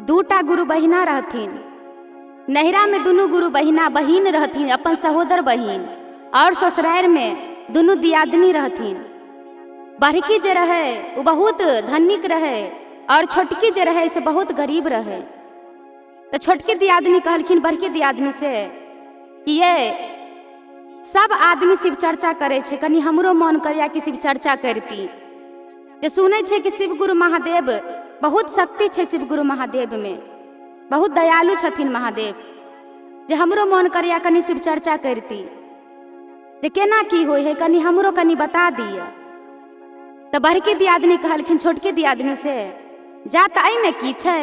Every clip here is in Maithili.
दूटा गुरु बहिना रहथिन। नैहरामे दुनू गुरु बहिना बहिन रहथिन, अपन सहोदर बहिन, और ससुरारिमे दुनू दियादनी रहथिन। बड़की जे रहै ओ बहुत धनिक रहै और छोटकी जे रहै से बहुत गरीब रहै। तऽ छोटकी दियादनी कहलखिन बड़की दियादनी से कि ये सब आदमी शिव चर्चा करै छै, कनि हमरो मन करैया कि शिव चर्चा करती। जे सुनै छै कि शिव गुरु महादेव बहुत शक्ति छै, शिव गुरु महादेवमे बहुत दयालु छथिन महादेव, जे हमरो मन करैया कनि शिव चर्चा करती, जे केना की होइ है कनि हमरो कनि बता दिअ। तऽ बड़की दियादनी कहलखिन छोटकी दियादनी से, जा तऽ एहिमे की छै,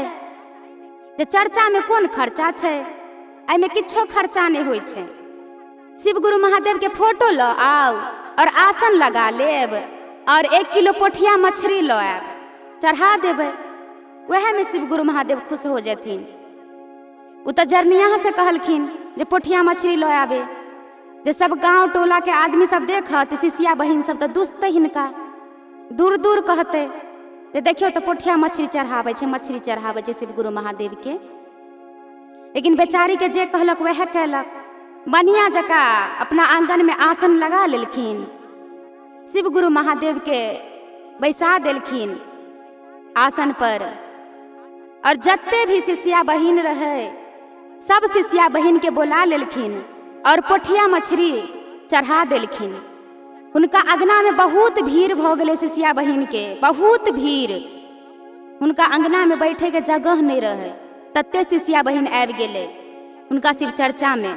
जे चर्चामे कोन खर्चा छै, एहिमे किछो खर्चा नहि होइ छै। शिव गुरु महादेवके फोटो लऽ आउ और आसन लगा लेब और 1 किलो पोठिया मछली लऽ आयब, चढ़ा देबै, वएहमे शिव गुरु महादेव खुश हो जेथिन। ओ तऽ जरनिया से कहलखिन जे पोठिया मछली लऽ आबे, जे सब गाँव टोलाके आदमी सब देखत, शिष्या बहिन सब तऽ दुसतै हिनका, दूर दूर कहतै जे देखियौ तऽ पोठिया मछली चढ़ाबै छै, मछली चढ़ाबै छै शिव गुरु महादेवके। लेकिन बेचारीके जे कहलक वएह केलक। बढ़िआँ जकाँ अपना आङ्गनमे आसन लगा लेलखिन, शिव गुरु महादेवके बैसा देलखिन आसन पर, और जते भी शिष्या बहिन रहै सब शिष्या बहिनके बोला लेलखिन और पोठिया मछली चढ़ा देलखिन। हुनका अङ्गनामे बहुत भीड़ भऽ गेलै शिष्या बहिनके, बहुत भीड़। हुनका अङ्गनामे बैठैके जगह नहि रहै, तते शिष्या बहिन आबि गेलै हुनका शिव चर्चामे।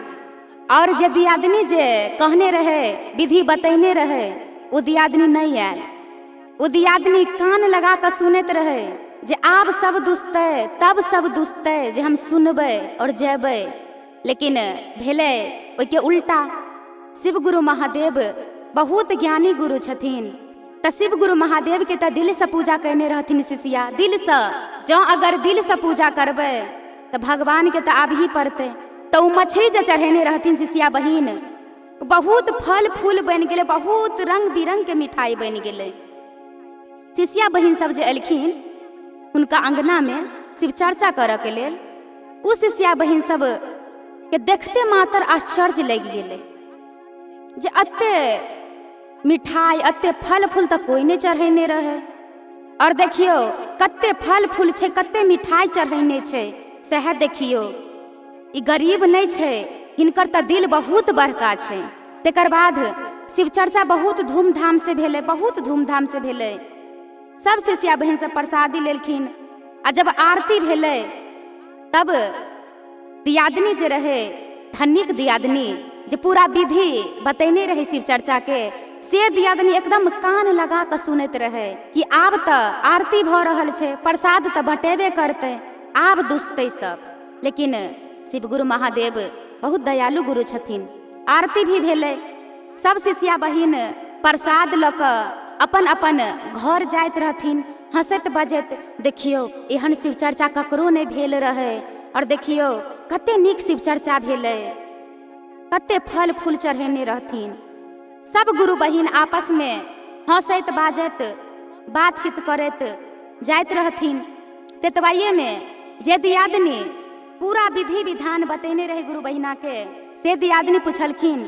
और जे दियादनी जे कहने रहै, विधि बतैने रहै, ओ दियादनी नहि आयल। ओ दियादनी कान लगा कऽ सुनैत रहै जे आब सब दुसतै तब सब दुसतै, जे हम सुनबै और जेबै। लेकिन भेलै ओहिके उल्टा। शिव गुरु महादेव बहुत ज्ञानी गुरु छथिन, तऽ शिव गुरु महादेवके तऽ दिलसँ पूजा कयने रहथिन शिष्या, दिलसँ। जँ अगर दिलसँ पूजा करबै तऽ भगवानके तऽ आबही पड़तै। तऽ ओ मछली जे चढ़ेने रहथिन शिष्या बहिन, बहुत फल फूल बनि गेलै, बहुत रङ्ग बिरङ्गके मिठाइ बनि गेलै। शिष्या बहिन सब जे एलखिन हुनका अङ्गनामे शिव चर्चा करऽके लेल, ओ शिष्या बहिन सब के देखते मात्र आश्चर्य लागि गेलै जे एते मिठाइ एते फल फूल तऽ कोइ नहि चढ़ेने रहै, और देखियौ कते फल फूल छै, कते मिठाइ चढ़ेने छै, सएह देखियौ। ई गरीब नहि छै, हिनकर तऽ दिल बहुत बड़का छै। तकर बाद शिव चर्चा बहुत धूमधाम से भेलै, बहुत धूमधाम से भेलै। सब शिष्या बहिन सब प्रसादी लेलखिन। आ जब आरती भेलै तब दियादनी जे रहै, धनिक दियादनी जे पूरा विधि बतैने रहै शिव चर्चा के, से दियादनी एकदम कान लगा कऽ सुनैत रहै कि आब तऽ आरती भऽ रहल छै, प्रसाद तऽ बँटेबे करतै, आब दुसतै सब। लेकिन शिव गुरु महादेव बहुत दयालु गुरु छथिन। आरती भी भेलै, सब शिष्या बहिन प्रसाद लऽ कऽ अपन अपन घर जाइत रहथिन हँसैत बजैत। देखियौ एहन शिव चर्चा ककरो नहि भेल रहै, और देखियौ कते नीक शिव चर्चा भेलै, कते फल फूल चढ़ेने रहथिन। सब गुरु बहिन आपसमे हँसैत बाजैत बातचीत करैत जाइत रहथिन। तेतबाइएमे जे दियादनी पूरा विधि विधान बतेने रहै गुरु बहिनाके, से दियादनी पुछलखिन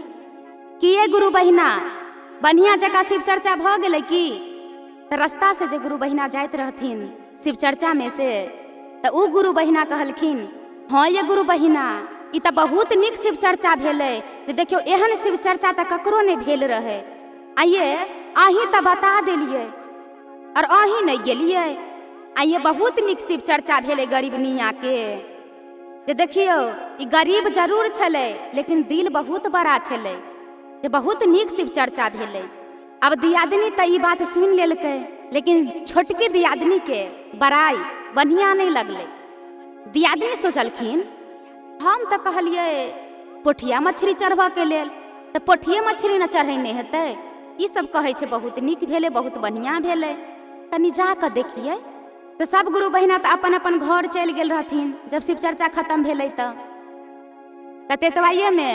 कि ये गुरु बहिना, बढ़िआँ जकाँ शिव चर्चा भऽ गेलै की? तऽ रास्ता से जे गुरु बहिना जाइत रहथिन शिव चर्चामे से, तऽ ओ गुरु बहिना कहलखिन, हँ ये गुरु बहिना, ई तऽ बहुत नीक शिव चर्चा भेलै, जे देखियौ एहन शिव चर्चा तऽ ककरो नहि भेल रहै। आइये अहीं तऽ बता देलियै और अहीं नहि गेलियै। आइये बहुत नीक शिव चर्चा भेलै गरीबनियाके, जे देखियौ ई गरीब जरूर छलै लेकिन दिल बहुत बड़ा छलै, जे बहुत नीक शिव चर्चा भेलै। अब दियादनी तऽ ई बात सुनि लेलकै, लेकिन छोटकी दियादनीके बड़ाइ बढ़िआँ नहि लगलै। दियादनी सोचलखिन, हम तऽ कहलियै पोठिया मछली चढ़बऽके लेल, तऽ पोठिए मछली ने चढ़ेने हेतै, ई सब कहै छै बहुत नीक भेलै, बहुत बढ़िआँ भेलै, कनि जा कऽ देखियै। तऽ सब गुरु बहिना तऽ अपन अपन घर चलि गेल रहथिन जब शिव चर्चा खतम भेलै। तऽ तेतबाइएमे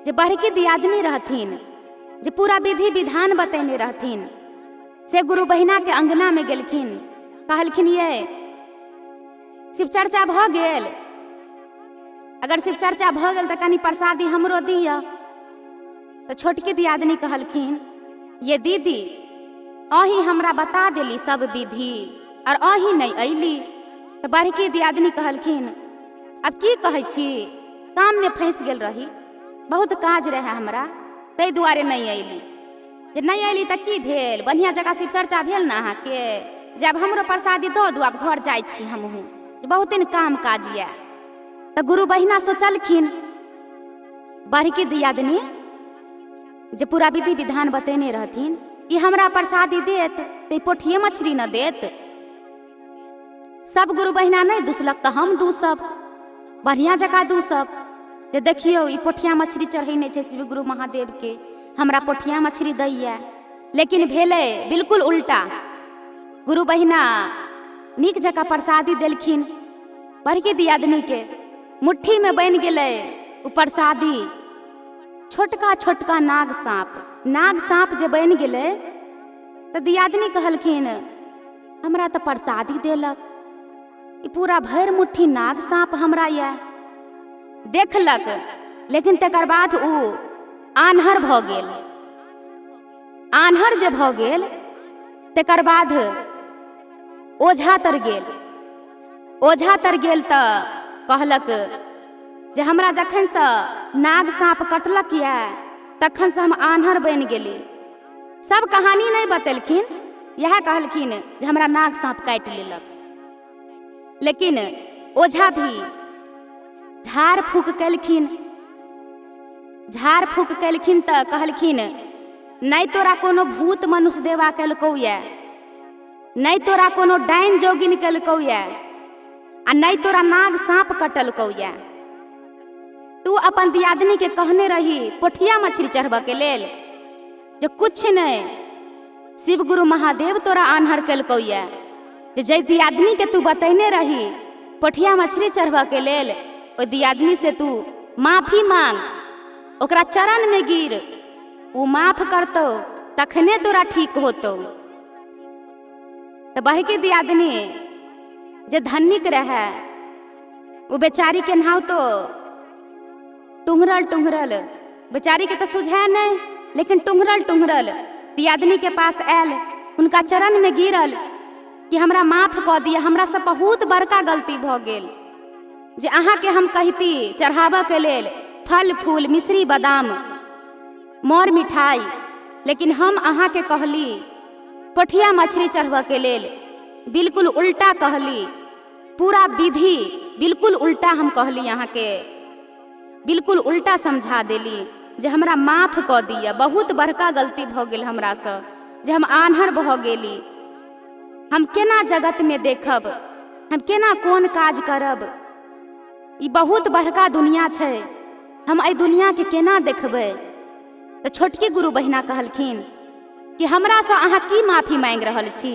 जे बड़की दियादनी रहथिन, जे पूरा विधि विधान बतेने रहथिन, से गुरु बहिनाके अङ्गनामे गेलखिन, कहलखिन ये शिव चर्चा भऽ गेल? अगर शिव चर्चा भऽ गेल तऽ कनि प्रसादी हमरो दिअ। तऽ छोटकी दियादनी कहलखिन, ये दीदी अहीं हमरा बता देली सब विधि और अहीं नहि अयली। तऽ बड़की दियादनी कहलखिन, आब की कहै छी, काममे फँसि गेल रही, बहुत काज रहै हमरा, ताहि दुआरे नहि अयली। जे नहि अयली तऽ की भेल, बढ़िआँ जकाँ शिव चर्चा भेल ने अहाँके? जे आब हमरो प्रसादी दऽ दू, आब घर जाइ छी हमहूँ, बहुत दिन काम काज यऽ। तऽ गुरु बहिना सोचलखिन, बड़की दियादनी जे पूरा विधि विधान बतेने रहथिन, ई हमरा प्रसादी देत तऽ पोठिए मछली न देत। सब गुरु बहिना नहि दुसलक तऽ हम दूसब, बढ़िआँ जकाँ दूसब। जे देखियौ ई पोठिया मछली चढ़ेने छै शिव गुरु महादेवके, हमरा पोठिया मछली दैया। लेकिन भेलै बिल्कुल उल्टा। गुरु बहिना नीक जकाँ प्रसादी देलखिन बड़की दियादनीके, मुट्ठीमे बनि गेलै ओ प्रसादी छोटका छोटका नाग साँप। नाग साँप जे बनि गेलै तऽ दियादनी कहलखिन, हमरा तऽ प्रसादी देलक, ई पूरा भरि मुट्ठी नाग साँप हमरा यऽ देखलक। लेकिन तकर बाद ओ आन्हर भऽ गेल। आन्हर जे भऽ गेल तकर बाद ओझा तर गेल। ओझा तर गेल तऽ कहलक जे हमरा जखनसँ नाग साँप कटलक यऽ तखनसँ हम आन्हर बनि गेली। सब कहानी नहि बतेलखिन, इएह कहलखिन जे हमरा नाग साँप काटि लेलक। लेकिन ओझा भी झाड़ फूक केलखिन। झाड़ फूक केलखिन तऽ कहलखिन, नहि तोरा कोनो भूत मनुष्य देवा केलकौ यऽ, नहि तोरा कोनो डाइन जोगिन केलकौ यऽ, आ नहि तोरा नाग साँप कटलकौ यऽ। तू अपन दियादनीके कहने रही पोठिया मछली चढ़बऽके लेल, जे कुछ नहि, शिव गुरु महादेव तोरा आन्हर केलकौ यऽ। जे जाहि दियादनीके तू बतैने रही पोठिया मछली चढ़बऽके लेल, ओहि दियादनी से तू माफी मांग, ओकरा चरणमे गिर, ओ माफ करतौ तखने तोरा ठीक होतौ। तऽ बड़की दियादनी जे धनिक रहै ओ बेचारी के नाव तो टुंगरल टुंगरल, बेचारी के तऽ सुझाय नहि, लेकिन टुंगरल टुंगरल दियादनी के पास आयल, हुनका चरण में गिरल कि हमरा माफ कऽ दिअ, हमरा से बहुत बड़का गलती भऽ गेल जे अहाँके हम कहती चढ़ाबऽके लेल फल फूल मिश्री बादाम मर मिठाई, लेकिन हम अहाँके कहली पोठिया मछली चढ़बऽके लेल, बिल्कुल उल्टा कहली, पूरा विधि बिल्कुल उल्टा हम कहली अहाँके, बिल्कुल उल्टा समझा देली जे हमरा माफ कऽ दिअ, बहुत बड़का गलती भऽ गेल हमरासँ जे हम आन्हर भऽ गेली, हम केना जगतमे देखब, हम केना कोन काज करब, ई बहुत बड़का दुनिया छै, हम एहि दुनियाके केना देखबै। तऽ छोटकी गुरु बहिना कहलखिन कि हमरासँ अहाँ की माफी मांगि रहल छी,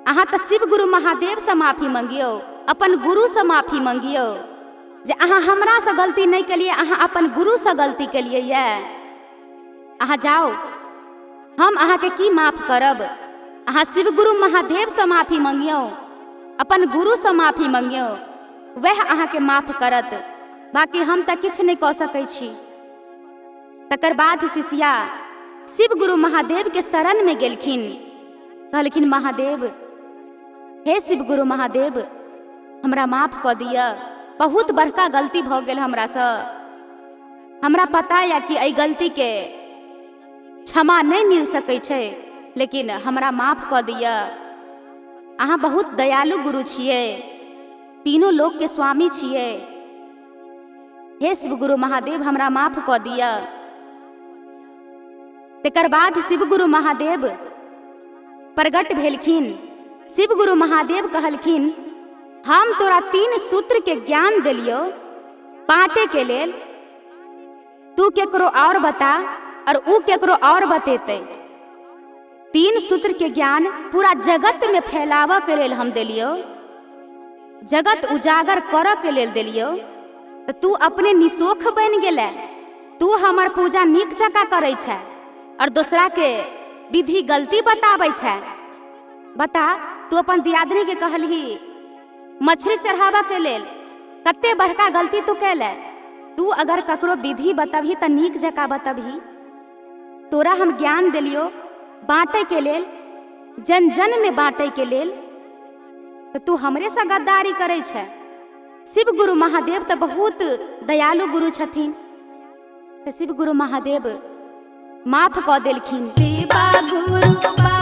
अहाँ तऽ शिव गुरु महादेवसँ माफी मंगियौ, अपन गुरुसँ माफी मंगियौ जे अहाँ हमरासँ गलती नहि केलियै, अहाँ अपन गुरुसँ गलती केलियै यऽ। अहाँ जाउ, हम अहाँके की माफ करब, अहाँ शिव गुरु महादेवसँ माफी मंगियौ, अपन गुरुसँ माफी मंगियौ, वएह अहाँके माफ करत, बाकी हम तऽ किछु नहि कऽ सकै छी। तकर बाद शिष्या शिव गुरु महादेवके शरणमे गेलखिन, कहलखिन महादेव, हे शिव गुरु महादेव, हमरा माफ कऽ दिअ, बहुत बड़का गलती भऽ गेल हमरासँ, हमरा पता यऽ कि एहि गलतीके क्षमा नहि मिल सकै छै, लेकिन हमरा माफ कऽ दिअ, अहाँ बहुत दयालु गुरु छियै, तीनों लोकके स्वामी छियै, हे शिव गुरु महादेव हमरा माफ कऽ दिअ। तकर बाद शिव गुरु महादेव प्रगट भेलखिन। शिव गुरु महादेव कहलखिन, हम तोरा 3 सूत्र के ज्ञान देलियौ बाँटे के लेल, तू केकरो और बता और ऊ केकरो और बतेतै। 3 सूत्र के ज्ञान पूरा जगत में फैलावऽ के लेल हम देलियौ, जगत उजागर करऽ के लेल देलियौ, तऽ तू अपने निसोख बनि गेलै, तू हमर पूजा नीक जकाँ करै छै और दोसरा के विधि गलती बताबै छै। बता, तू अपन दियादनी के कहलही मछली चढ़ाबऽ के लेल कते बड़का गलती तू कैले। तू अगर ककरो विधि बतबही तऽ नीक जकाँ बतबही। तोरा हम ज्ञान देलियो बाँटै के लेल, जन जन में बाँटै के लेल, तऽ तू हमरेसँ गद्दारी करै छै। शिव गुरु महादेव तऽ बहुत दयालु गुरु छथिन, तऽ शिव गुरु महादेव माफ कऽ देलखिन। शिवा गुरु।